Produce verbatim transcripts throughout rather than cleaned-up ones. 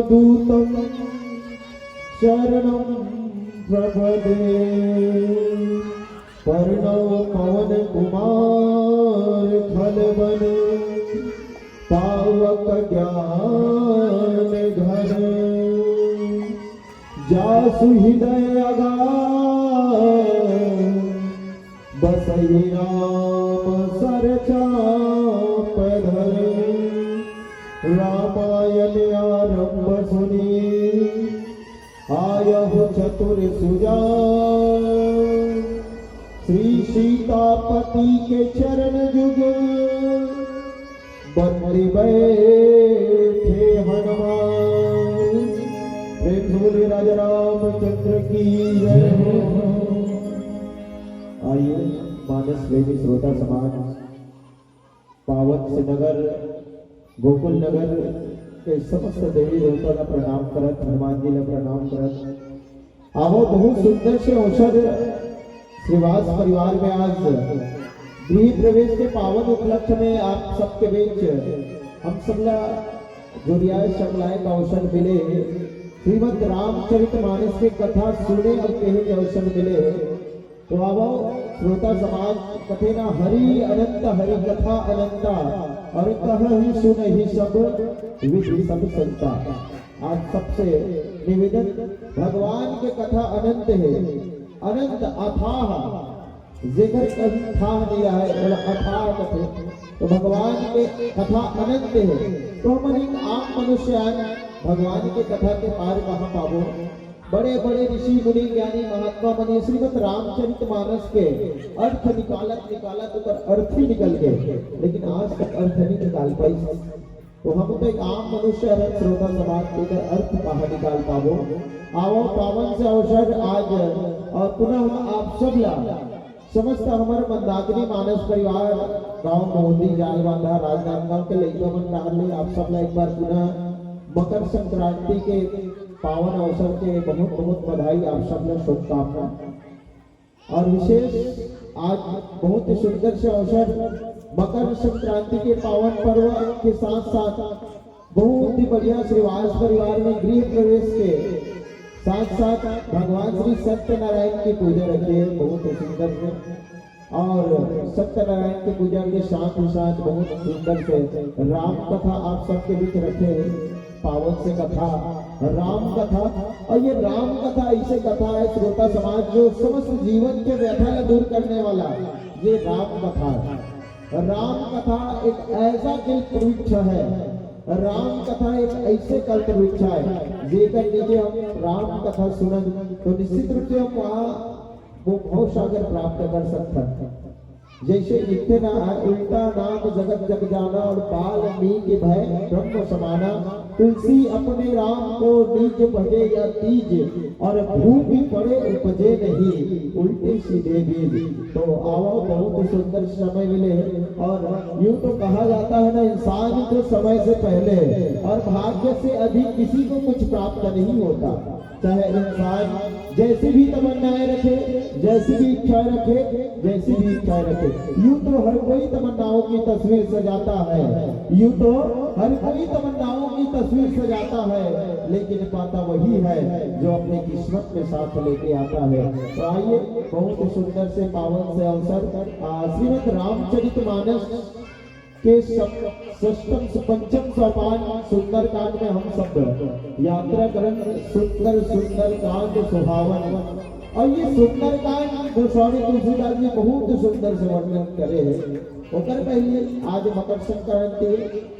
दूतम शरणम प्रपदे। प्रणव पवन कुमार खलबन पावक ज्ञान घन। जासु हृदय अगाध बसई राम सर चाप धर। रामायण आरंभ सुनी आयहु चतुर सुजान। श्री सीतापति के चरण जुग बंदी बैठे हनुमान। प्रेम से बोलिए राजा रामचंद्र की जय हो। आइए मानस प्रेमी श्रोता समाज, पावन श्रीनगर गोकुल नगर के समस्त देवी देवता ला प्रणाम करत, हनुमान जी ला प्रणाम करत, आवो, बहुत सुंदर से अवसर श्रीवास परिवार में आज गृह प्रवेश के पावन उपलक्ष्य में आप सबके बीच हम सबला जुड़ियाए संगलाए का अवसर मिले, श्रीमद् रामचरित मानस के कथा सुने और कहे के अवसर मिले। तो आवो श्रोता समाज, कथे ना हरि अनंत हरि कथा अनंता, और कहहि सुनहि सब विधि सब संता। आज सबसे निवेदन, भगवान के कथा अनंत है, अनंत अथाह, जेकर कहीं थाह नहीं आए, बड़ा अथाह कथे। तो भगवान के कथा अनंत है, तो हमन एक आम मनुष्य आन भगवान के कथा के पार कहाँ पाबो? बड़े बड़े ऋषि मुनि ज्ञानी महात्मा मन ये श्रीमद् रामचरित मानस के अर्थ निकालत निकालत ओकर अर्थ ही निकल गए, लेकिन आज तक अर्थ नहीं निकाल पाई। तो हम तो एक आम मनुष्य हरन श्रोता समाज के, एकर अर्थ कहाँ निकाल पाबो? आवो पावन से अवसर आज और पुनः हम आप सब ला समस्त हमर मंदाकिनी मानस परिवार गांव मोहदी जालबांधा राजनांदगांव के लइका मन डहार ले आप सब ला एक बार पुनः मकर संक्रांति के पावन अवसर के बहुत बहुत बधाई, आप सब ला शुभकामना। और विशेष आज बहुत ही सुंदर से अवसर मकर संक्रांति के पावन पर्व के साथ साथ बहुत ही बढ़िया श्रीवास परिवार में गृह प्रवेश के साथ साथ भगवान श्री सत्यनारायण की पूजा रखी है, बहुत ही सुंदर से। और सत्यनारायण की पूजा के साथ ही साथ बहुत सुंदर से राम कथा आप सबके बीच रखे हैं, पावन से कथा राम कथा। और ये राम कथा ऐसे कथा है श्रोता समाज, जो समस्त जीवन के व्यथा ला दूर करने वाला ये राम कथा है। राम कथा एक ऐसा कल्प वृक्ष है, राम कथा एक ऐसे कल्प वृक्ष है, जेकर नीचे हम राम कथा सुनन तो निश्चित रूप से हम वहाँ वो भव सागर प्राप्त कर सकथन। जैसे लिखते ना, उल्टा नाम जगत जग जाना और वाल्मीकि भए ब्रह्म समाना। तुलसी अपने राम को निज भजे या तीज, और भूमि पड़े उपजे नहीं उल्टे सीधे बीज। तो आवो, बहुत ही सुंदर समय मिले। और यूं तो कहा जाता है ना, इंसान को समय से पहले और भाग्य से अधिक किसी को कुछ प्राप्त नहीं होता। चाहे इंसान जैसी भी तमन्नाएं रखे, जैसी भी इच्छाएं रखे, जैसी भी इच्छाएं रखे, यूं तो हर कोई तमन्नाओं की तस्वीर सजाता है, यूं तो हर कोई तमन्नाओं की तस्वीर सजाता है, लेकिन पाता वही है जो अपनी किस्मत में साथ लेके आता है। तो आइए, बहुत ही सुंदर से पावन से अवसर, आ, श्रीमद् रामचरित मानस के सप-, षष्टम से पंचम सोपान सुंदरकांड में हम सब यात्रा करन। सुंदर सुंदरकांड सुहावन। और ये सुंदरकांड गोस्वामी तुलसीदास जी बहुत सुंदर से वर्णन करे हैं। ओकर पहले आज मकर संक्रांति।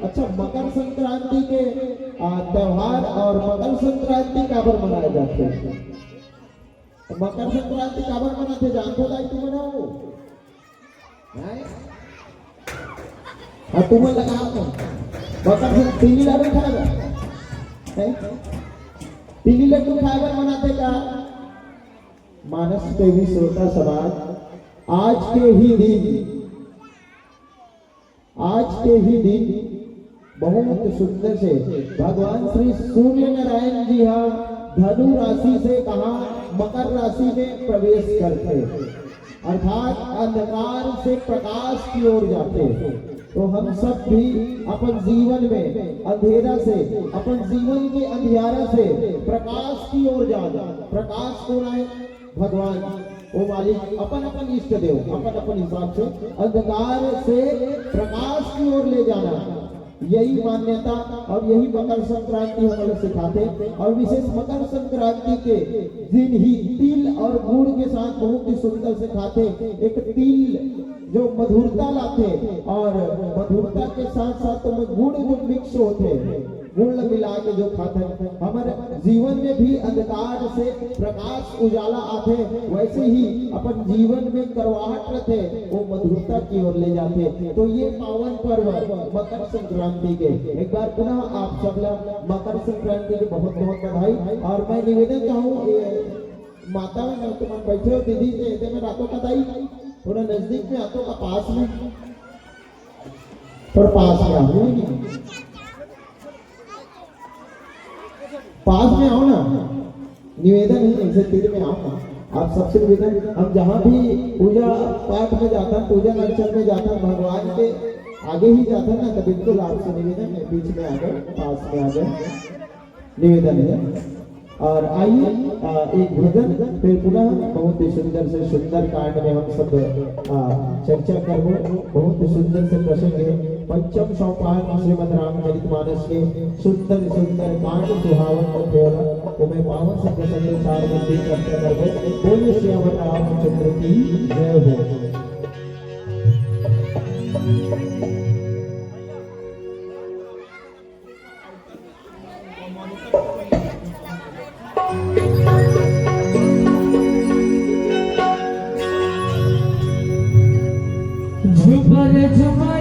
अच्छा, मकर संक्रांति के, आ, त्योहार और मकर संक्रांति काबर मनाए जाथे? मकर संक्रांति काबर मनाथे, जानथो दाई तुमन हो? हैं? हाँ, तुमन लगा तो। मकर से तिली लड्डू खाए बर। हैं? तिली लड्डू खाए बर मनाथे का? मानस प्रेमी श्रोता समाज, आज के ही दिन, आज के ही दिन बहुत सुंदर से भगवान श्री सूर्य नारायण जी हा धनु राशि से कहा मकर राशि में प्रवेश करथे, अर्थात अंधकार से प्रकाश की ओर जाथे। तो हम सब भी अपन जीवन में अंधेरा से, अपन जीवन के अंधियारा से प्रकाश की ओर जाना। प्रकाश कौन आए? भगवान। वो मालिक अपन अपन इष्ट देव अपन अपन हिसाब से अंधकार से प्रकाश की ओर ले जाना। यही मान्यता और यही मकर संक्रांति हमन ला सिखाथे। और विशेष मकर संक्रांति के दिन ही तिल और गुड़ के साथ बहुत ही सुंदर से खाथे। एक तिल जो मधुरता लाथे और मधुरता के साथ साथ में गुड़ जो मिक्स होथे, गुड़ ला मिला के जो खाथन, हमर जीवन में भी अंधकार से प्रकाश उजाला आथे। वैसे ही अपन जीवन में करवाहट रथे, वो मधुरता की ओर ले जाथे। तो ये पावन पर्व मकर संक्रांति के एक बार पुनः आप सब ला मकर संक्रांति के बहुत बहुत बधाई। और मैं निवेदन चाहूँ, ये माता मन तुमन बैठे हो, दीदी के एदे में रातो का दाई, थोड़ा नजदीक में आतो का, पास में, थोड़ा पास में आओ, नहीं, नहीं। पास में आओ ना, निवेदन है, ऐसे तीर में आओ ना। आप सबसे निवेदन, हम जहाँ भी पूजा पाठ में जाता, पूजन अर्चन में जाता, भगवान के आगे ही जाता ना, तो बिल्कुल आपसे निवेदन है, बीच में आ जाओ, पास में आ जाओ, निवेदन है। और आइए, आ, एक भजन, फिर पुनः बहुत ही सुंदर से सुंदर कांड में हम सब, आ, चर्चा करबो। बहुत ही सुंदर से प्रसंग है, पंचम सोपान श्रीमद् रामचरित मानस के सुंदर सुंदर कांड सुहावन को केवल, वो मैं पावन शब्द संग चार मंदिर चर्चा करबो। बोलिए सियावर रामचंद्र की जय हो। झुमर झुमर